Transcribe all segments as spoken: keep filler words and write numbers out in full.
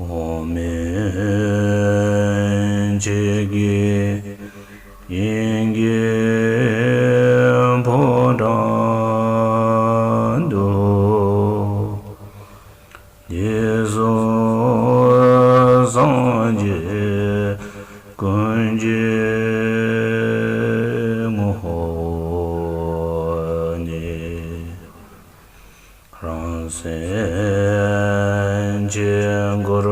འོག་མིན་འཆི་བའི་དབྱིངས་ཀྱི་ཕོ་བྲང་དུ། དེ་སོགས་སངས་རྒྱས་ཀུན་གྱི་ངོ་བོ་ནི། རང་སེམས་ཀྱི་སྒོར་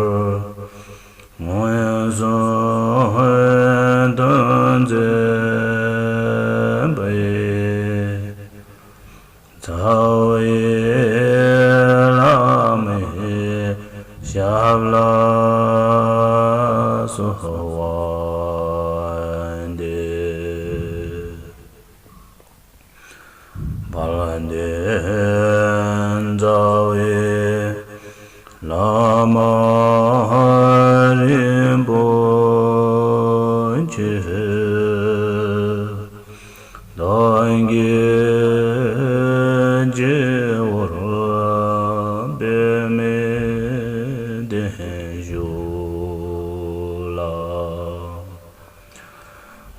མངོན་སུམ་དུ་འཛིན་པའི་རྩ་བའི་བླ་མའི་ཞབས་ལ་གསོལ་བ་འདེབས། དཔལ་ལྡན་རྩ་བའི་བླ་མ་རིན་པོ་ཆེ། བདག་གིས་སྤྱི་བོར་པདྨའི་གདན་བཞུགས་ལ།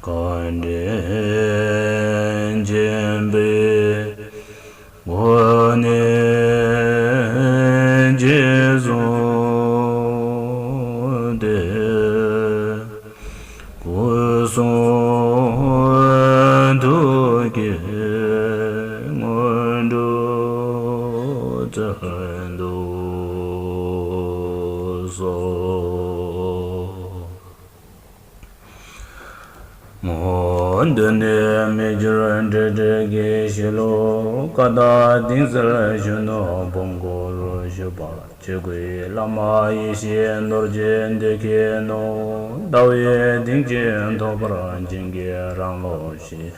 བཀའ་དྲིན་ཆེན་པོའི་སྒོ་ནས་རྗེས་བཟུང་སྟེ། སྐུ་གསུང་ཐུགས་ཀྱི་དངོས་གྲུབ་སྩལ་དུ་གསོལ། སྔོན་དུ་ནི་མི་འགྱུར་འབྲས་དྲུག་གི་གཞི་ལུགས་ཀ་དག་གཏིང་གསལ་གཞོན་ནུ་བོན་སྐོར་ཞུ་བ། ཆོས་སྐུའི་བླ་མ་ཡེ་ཤེས་རྡོ་རྗེ་འདི་ཁྱེད་ནོ། ཟླ་བའི་གདེང་ཅན་ཐོབ་པར་བྱིན་གྱིས་རང་རློབས་ཤིག།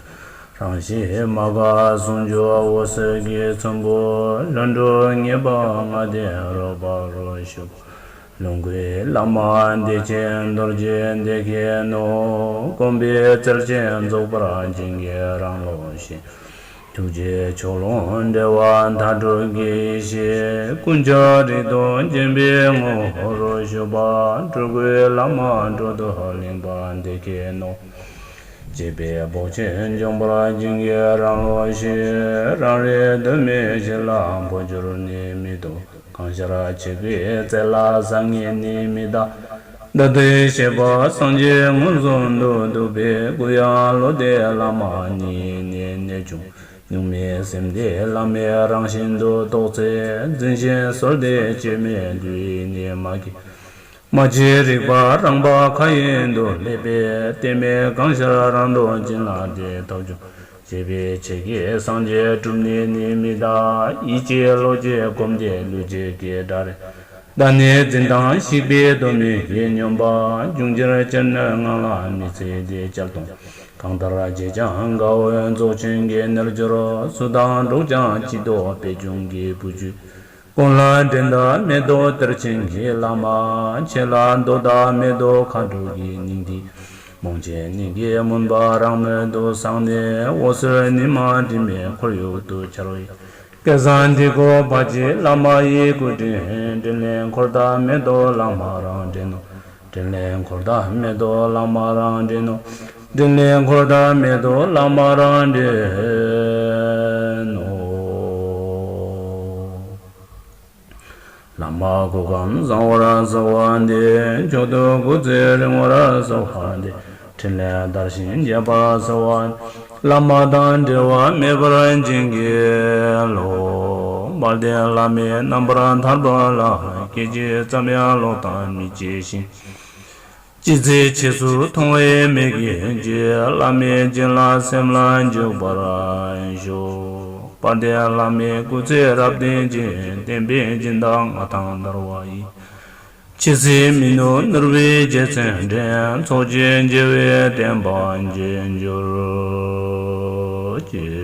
རང་བཞིན་མ་འགགས་ཟུང་འཇུག་འོད་གསལ་གྱི་ཚོམ་བུ་ལྷུན་གྲུབ་བརྙེས་པ་ལྔ་ལྡན་རོལ་པར་ཞུ། ལོངས་སྐུའི་བླ་མ་བདེ་ཆེན་རྡོ་རྗེ་འདི་ཁྱེད་ནོ། དཀོན་པའི་རྩལ་ཅན་རྫོགས་པར་བྱིན་གྱིས་རང་རློབས་ཤིག། ཐུགས་རྗེའི་ཕྱོགས་ལྷུང་འགྲོ་བ་མཐའ་དྲུག་གི་ཡེ་ཤེས་ཀུན་ཁྱབ་རིག་ཏུ་འཛིན་པའི་ངོ་བོར་བཞུགས་པ་སྤྲུལ་སྐུའི་བླ་མ་སྤྲོ་བསྡུ་གླིང་པ་འདི་ཁྱེད་ནོ། བྱིས་པའི་བུ་ཆེན་འབྱོངས་པར་བྱིན་གྱིས་རང་རློབས་ཤིག། རང་རིག་གདོད་མའི་གཞི་ལ་འཕོ་འགྱུར་ནི་མི་འདུག། གང་ཤར་བྱིས་པའི་རྩལ་ལ་བཟང་ངན་ནི་མི་གདའ། ད་ལྟའི་བྱིས་པ་སངས་རྒྱས་མངོན་སུམ་དུ་འདུག་པས། གུ་ཡངས་བློ་བདེ་བླ་མ་ཉིད་ནས་གནས་ཆུང་། གཉུག་མའི་སེམས་བདེ་བླ་མའི་རང་བཞིན་དུ་རྟོགས་ཚེ། འཛིན་ཞེན་གསོལ་འདེབས་སྐྱེ་མེད་འདུས་ནི་མ་སྐྱེས། མ་སྐྱེས་རིག་པ་རངས་པ་མཁའ་ཡི་མཐུ་ལས་པས། གཏད་མེད་གང་ཤར་རང་གྲོལ་བྱིན་རླབས་དེ་ཐོབ་འབྱུང་། བྱིས་པའི་ཆེ་བསྐྱེད་སངས་རྒྱས་གྲུབ་ནས་ནི་མི་གདའ། ཡིད་ཀྱི་བློ་སྐྱེས་གོམས་ཏེ་ལུས་ཀྱི་སྐད་སྒྲ་རེ། ད་ནི་འཛིན་སྟངས་ཞིག་པའི་གདོད་མའི་ཡིད་སྙོམས་པ། འབྱུང་འགྱུར་སྤྱིར་ནི་ངང་ལ་མི་ཚེ་འདི་བསྐྱལ་གཏོང་། གང་ལྟར་བྱས་ཀྱང་དགའ་བའི་རྫོགས་ཆེན་གྱི་རྣལ་འབྱོར། སུ་དང་འགྲོགས་ཀྱང་སྐྱིད་སྡུག་པད་འབྱུང་གི་བུ་བཅུད། ཀུན་ལ་འགྲན་ཟླ་མེད་དོ་གཏེར་ཆེན་གྱི་བླ་མ། ཆོས་ལ་འདོད་ཟླ་མེད་དོ་མཁའ་འགྲོ་གི་སྙིང་ཐིག། རྨོངས་ཆེན་སྙིང་གི་མུན་པ་རང་མོས་སུ་སངས་ནས། འོད་ཟེར་ཉི་མ་དྲི་མེད་ཁོར་ཡུག་ཏུ་འཆར་བའི། སྐལ་བཟང་འདི་ཀོ་བ་ཅི་བླ་མ་ཡི་སྐུ་དྲིན། དྲིན་ལན་འཁོར་ཟླ་མེད་དོ་བླ་མ་རང་དྲིན་ནོ། དྲིན་ལན་འཁོར་ཟླ་མེད་དོ་བླ་མ་རང་དྲིན་ནོ། དྲིན་ལན་འཁོར་ཟླ་མེད་དོ་བླ་མ་རང་དྲིན་ནོ། བླ་མ་སྐུ་ཁམས་བཟང་བར་གསལ་བ་འདི། མཆོག་ཏུ་སྐུ་ཚེ་རིང་བར་གསོལ་བ་འདེབས། ཕྲིན་ལས་དར་ཞིང་རྒྱས་པར་གསོལ་བ། བླ་མ་དང་འབྲལ་བ་མེད་པར་བྱིན་གྱིས་རློབས། དཔལ་ལྡན་བླ་མའི་རྣམ་པར་ཐར་པ་ལ། སྐད་ཅིག་ཙམ་ཡང་ལོག་ལྟ་མི་བྱེད་ཅིང་། ཅི་མཛད་ཕྱིས་སུ་མཐོང་བའི་མིག་གིས་མཇལ། བླ་མའི་བྱིན་རླབས་སེམས་ལ་འཇུག་པར་ཤོག། དཔལ་ལྡན་བླ་མའི་སྐུ་ཚེ་རབ་བརྟན་ཅིང་། བསྟན་པའི་སྦྱིན་བདག་མངའ་ཐང་དར་བ་ཡི། ཕྱི་སྲིད་མི་ནུབ་ནོར་བུའི་རྗེ་བཙུན་འདྲེན། ཚོགས་ཀྱི་རྒྱལ་བའི་བསྟན་པ་རྒྱས་གྱུར་ཅིག།